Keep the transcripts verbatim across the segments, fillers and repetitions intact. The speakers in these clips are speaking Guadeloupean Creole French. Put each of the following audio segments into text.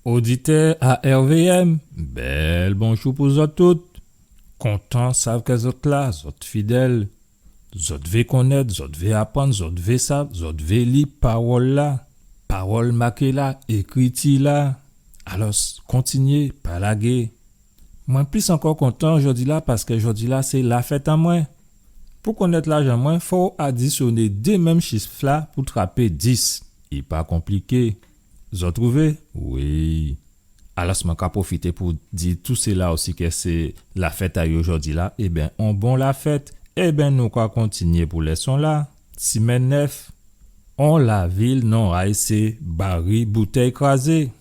Oditè A R V M, bèl bonjou pou zòt tout. Kontan sav kè zòt la, zòt fidèl. Zòt vé konnèt, zòt vé aprann, zòt vé sav, zòt vé li pawòl-la, pawòl maké-la, ékriti-la. Alòs, kontinyé, pa lagé. Mwen plis ankò kontan jòdi-la paskè jòdi-la sé lafèt an mwen. Pou konnèt laj an mwen, fò ou adisyoné dé menm chif-la pou trapé dis. I pa konpliké. Zòt twouvé? Wi. Alòs, mwen ka pwofité pou di tout sila osi kè sé lafèt a yo jòdi-la, ében, on bon lafèt. Ében, nou ka kontinyé pou lèson-la. Simenn nèf. On lavil non a'y sé Bari Boutèy Krazé.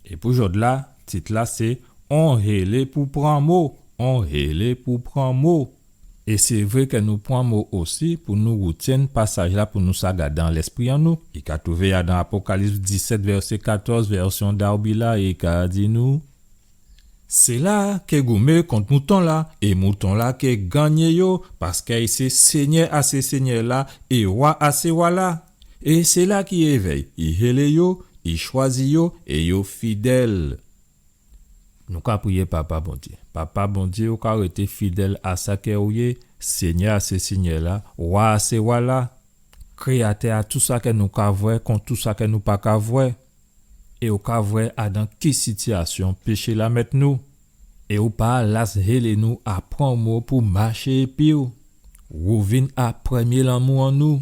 É pou jòdi-la, tit-la sé On hélé pou pran mo, on hélé pou pran mo. É sé vré kè nou pran mo osi pou nou woutyenn pasaj-la pou nou sa gadé an lèspri an nou. I ka twouvé adan Apokalips disèt, vèsé katòz, vèsyon Darby la, i ka di nou, Sila ké goumé kont mouton-la, é mouton-la ké gannyé yo, paskè i sé Sényè a sé sényè-la, é Wa a sé wa-la. É sila ki évè'y, i hélé yo, i chwazi yo, é yo fidèl. Nou ka priyé Papa Bondyé. Papa Bondyé, ou ka rété fidèl a sa kè ou yé, Sényè a sé sényè-la, Wa a sé wa-la, Kréyatè a tou sa kè nou ka vwè, kon tou sa kè nou pa ka vwè. É ou ka vwè adan ki sitiyasyon péché-la mèt nou. É ou pa las hélé nou a pran mo pou maché épi'w. Wouvin a prèmyé lanmou an nou.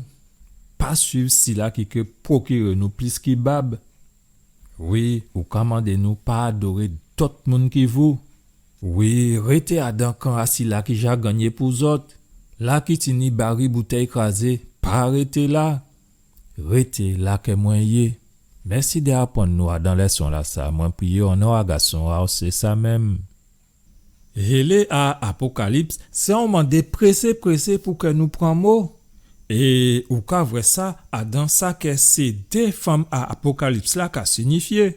Pa swiv sila ki ké pwokiré nou plis ki bab. Wi, ou ka mandé nou pa adoré dòt moun ki vou. Wi, rété adan kan a sila ki ja gannyé pou zòt. La ki tini Bari Boutèy Krazé, pa rété la. Rété la kè mwen yé. Mèsi dè aprann nou adan lèson-lasa. Mwen priyé o non a Gason a'w, sé sa menm. Hélé a Apokalips, sé on mandé présé présé pou kè nou pran mo. É ou ka vwè sa adan sa kè sé dé fanm a Apokalips-la ka sinifyé.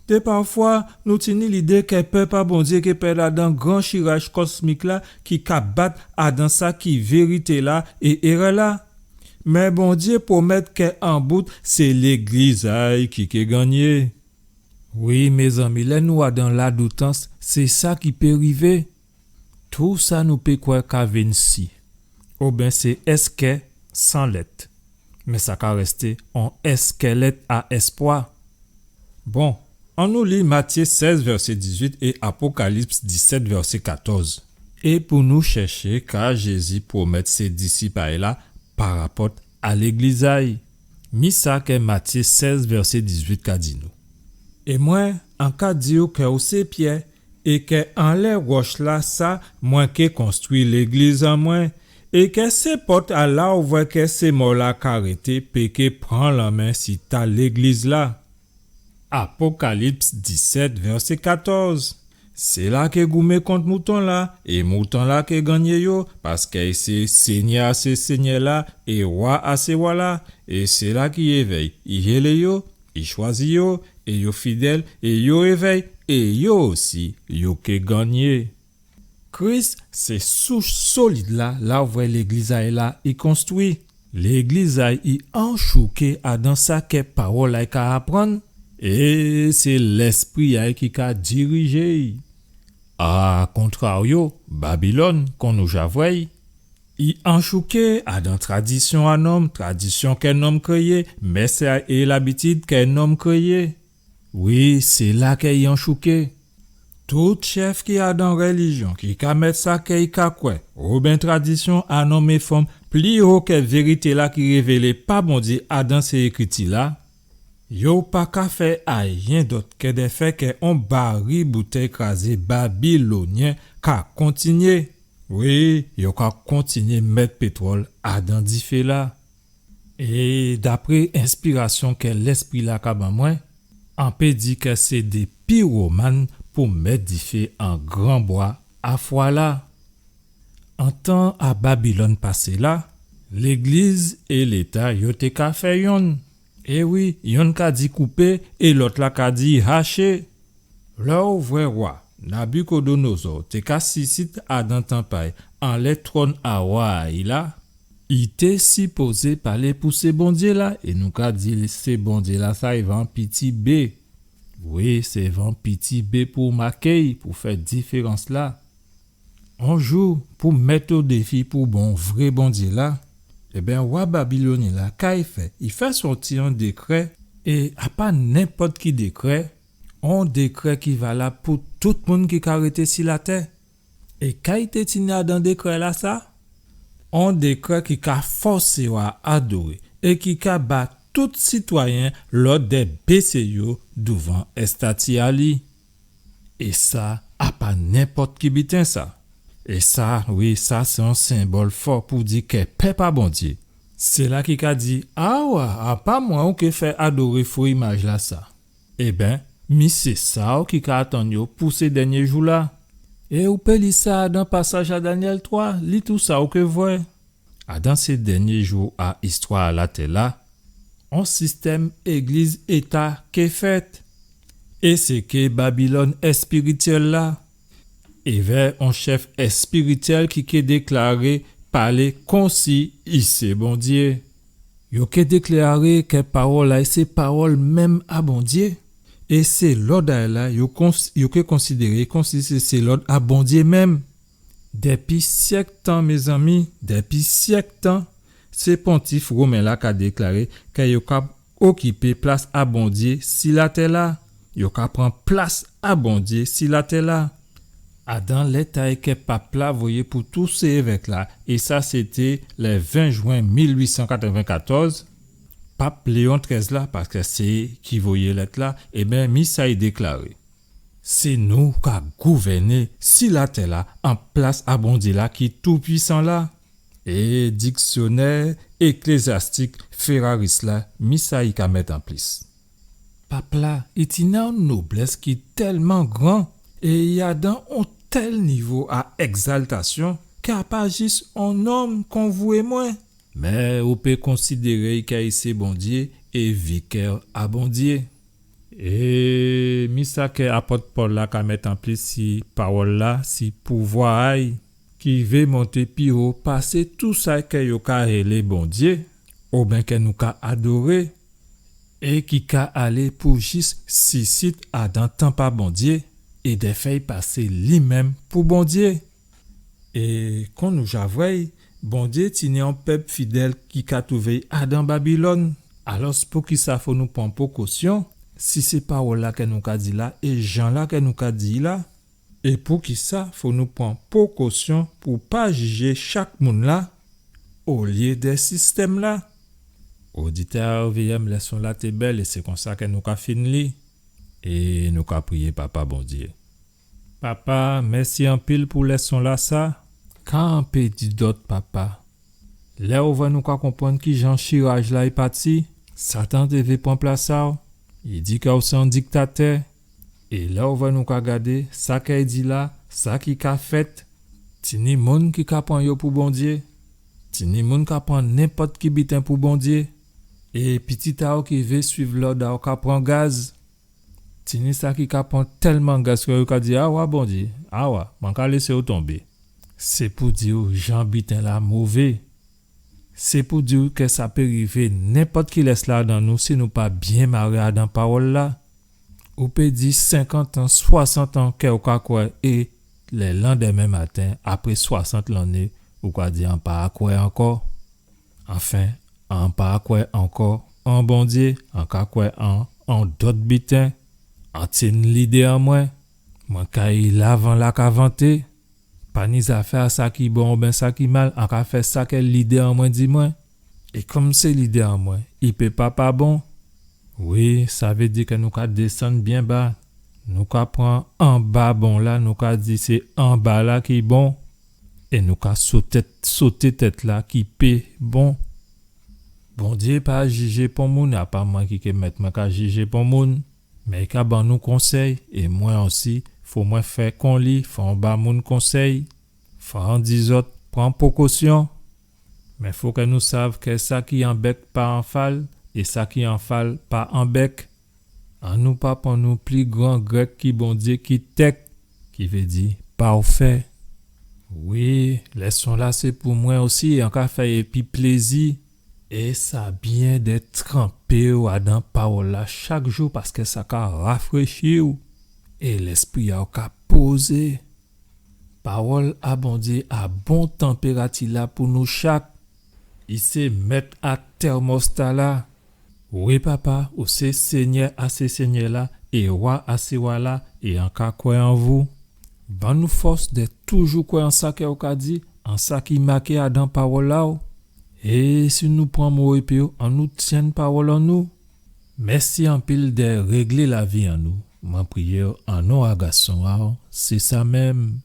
Dè pafwa, nou tini lidé kè pèp a Bondyé ké pèd adan gran chiraj kòsmik-la ki ka bat adan sa ki vérité-la é érè-la. Mé Bondyé pwomèt kè an bout, sé légliz a'y ki ké gannyé. Wi, mézanmi, lè nou adan ladoutans, sé sa ki pé rivé. Tou sa nou pé kwè ka vin si. Oben sé èskè san lèt. Mé sa ka rèsté on èskèlèt a èspwa. Bon, annou li Matyé sèz, vèsé dizuit é Apokalips disèt, vèsé katòz. É pou nou chèché ka Jézi pwomèt sé disip a'y la parapòt a légliz a'y. Mi sa kè Matyé sèz, vèsé dizuit ka di nou. É mwen, an ka di'w kè ou sé Pyè, é kè anlè wòch-lasa, mwen ké konstwi légliz an mwen, é kè sé pòt a la ou vwè kè sé mò-la ka rété pé ké pran lanmen si ta légliz-la. Apokalips disèt, vèsé katòz. Sila ké goumé kont mouton-la, é mouton-la ké gannyé yo, paskè i sé Sényè a sé sényè-la, é Wa a sé wa-la, é sila ki évè'y, i hélé yo, i chwazi yo, é yo fidèl, é yo évè'y, é yo osi, yo ké gannyé. Kris sé souch solid-la, la ou vwè légliz a'y la i konstwi. Légliz a'y i anchouké adan sa kè pawòl a'y ka aprann, é sé Lèspri a'y ki ka dirijé'y. A kontraryo, Babilòn, kon nou ja vwè'y, i anchouké adan tradisyon a nonm, tradisyon kè nonm kréyé, mès é labitid kè nonm kréyé. Wi, sé la kè i anchouké. Tout chèf ki adan rèlijyon, ki ka mèt sa kè i ka kwè, oben tradisyon a nonm é fanm, pli ho kè vérité-la ki révélé pa Bondyé adan sé Ékriti-la, yo pa ka fè ayen dòt kè dè fè kè on bari boutèy krazé babilonyen ka kontinyé. Wi, yo ka kontinyé mèt pétwòl adan difé-la. É dapré enspirasyon kè Lèspri-la ka ban mwen, an pé di kè sé dé piwoman pou mèt difé an gran bwa a fwa-la. An tan a Babilòn pasé-la, légliz é Léta yo té ka fè yonn. É wi, yonn ka di koupé é lòt-la ka di haché. Lè ou vwè wa Nabukodonozò té ka sisit adan tanp a'y anlè twòn a wa a'y la, i té sipozé palé pou sé bondyé-la, é nou ka di sé bondyé-lasa i va an piti B. Wi, sé van piti bé pou maké'y pou fè diférans-la. On jou, pou mèt o défi pou bon vré Bondyé-la, ében, wa Babilòn-la, ka i fè? I fè sòti on dékrè, é a pa nenpòt ki dékrè, on dékrè ki valab pou tout moun ki ka rété si latè. É ka i té tini adan dékrè-lasa? On dékrè ki ka fòsé'w a adoré é ki ka ba tout sitwayen lòd dè bésé yo douvan èstati a li. É sa, a pa nenpòt ki biten sa. É sa, wi, sa sé on senbòl fò pou di kè pèp a Bondyé, sila ki ka di, awa, a pa mwen ou ké fè adoré fo imaj-lasa. Ében, mi sé sa ou ki ka atann yo pou sé dènyé jou-la. É ou pé li sa adan pasaj a Danyèl twa, li tou sa ou ké vwè. Adan sé dènyé jou a istwa a latè-la, on sistèm égliz-éta ké fèt. É sé ké Babilòn èspirityèl-la. Évè on chèf èspirityèl ki ké déklaré palé konsi i sé Bondyé. Yo ké déklaré kè pawòl-la sé pawòl menm a Bondyé. É sé lòd a-y la, yo kons-, yo ké konsidéré konsi sé, sé lòd a Bondyé menm. Dépi syèk tan, mézanmi, dépi syèk tan, sé pontif women-la ka déklaré kè yo ka okipé plas a Bondyé si latè-la. Yo ka pran plas a Bondyé si latè-la. Adan lèt a-y kè pap-la voyé pou tout sé évèk-la, é sa sété lè ven jwen mil ui san katrèven-katòz, pap Léon trèz la, paskè sé ki voyé lèt-la, ében, mi sa i déklaré. Sé nou ka gouvèné si latè-la an plas a Bondyé-la ki toupwisan la. É diksyonè éklézyastik Ferraris la, mi sa i ka mèt an plis. Pap-la, i tini on noblès ki tèlman gran, é i adan on tèl nivo a ègzaltasyon, kè a pa jis on nonm kon vou é mwen. Mé ou pé konsidéré-y kè i sé Bondyé é vikè a Bondyé. É mi sa kè apòt Pòl la ka mèt an plis si pawòl-la, si pouvwa a-y, ki vé monté pi wo pasé tou sa kè yo ka rélé Bondyé, oben kè nou ka adoré, é ki ka alé pou jis sisit adan tanp a Bondyé, é dè fè-y pasé li menm pou Bondyé. É kon nou ja vwè-y, Bondyé tini on pèp fidèl ki ka twouvé-y adan Babilòn. Alòs, poukisa fò nou pran pokosyon si sé pawòl-la kè nou ka di la é jan-la kè nou ka di la? É poukisa fò nou pran pokosyon pou pa jijé chak moun-la olyé dè sistèm-la? Oditè a R V M, lèson-la té bèl é sé konsa kè nou ka fin li. É nou ka priyé Papa Bondyé. Papa, mèsi anpil pou lèson-lasa. Ka an pé di dòt, Papa? Lè ou vwè nou ka konprann kijan chiraj-la i pati, Satan té vé pran plas a-w. I di kè ou sé on diktatè. É lè ou vwè nou ka gadé sa kè i di la, sa ki ka fèt, tini moun ki ka pran yo pou Bondyé. Tini moun ka pran nenpòt ki biten pou Bondyé. É pitit a-w ki vé swiv lòd a-w ka pran gaz. Tini sa ki ka pran tèlman gaz kè yo ka di, awa, Bondyé, awa, mwen ka lésé-w tonbé. Sé pou di-w jan biten-la mové. Sé pou di-w kè sa pé rivé nenpòt kilès ladan nou si nou pa byen maré adan pawòl-la. Ou pé di senkant an, swasant an kè ou ka kwè, é lè landèmen maten, apré swasant lanné, ou ka di an pa kwè ankò. Anfen, an pa kwè ankò an Bondyé, an ka kwè an, an dòt biten, an tini lidé an mwen, mwen kay la van-la ka vanté, pa ni zafè a sa ki bon oben sa ki mal, an ka fè sa kè lidé an mwen di mwen. É kòm sé lidé an mwen, i pé pa pa bon. Wi, sa vé di kè nou ka désann byen ba. Nou ka pran anba bon-la, nou ka di sé anba-la ki bon. É nou ka sotèt, soté tèt-la ki pé bon. Bondyé pa jijé pon moun, a pa mwen ki ké mèt mwen ka jijé pon moun. Mé i ka ban nou konsèy, é mwen osi, fò mwen fè kon li, fò an ba moun konsèy, fò an di zòt, pran pokosyon. Mé fò kè nou sav kè sa ki an bèk pa an fal, é sa ki an fal pa an bèk. Annou pa pran nou pli gran grèk ki Bondyé ki tèk, ki vé di pafè. Wi, lèson-la sé pou mwen osi, an ka fè épi plézi. É sa byen dè tranpé'w adan pawòl-la chak jou, paskè sa ka rafréchi'w é lèspri a'w ka pozé. Pawòl a Bondyé a bon tanpérati-la pou nou chak. I sé mèt a tèmosta-la. Wi, Papa, ou sé Sényè a sé sényè-la é Wa a sé wa-la, é an ka kwè an vou. Ban nou fòs dè toujou kwè an sa kè ou ka di, an sa ki maké adan pawòl a'w. É si nou pran mo épi'w, annou tyenn pawòl an nou. Mèsi anpil dè réglé lavi an nou. Mwen priyé'w an non a Gason a'w, sé sa menm.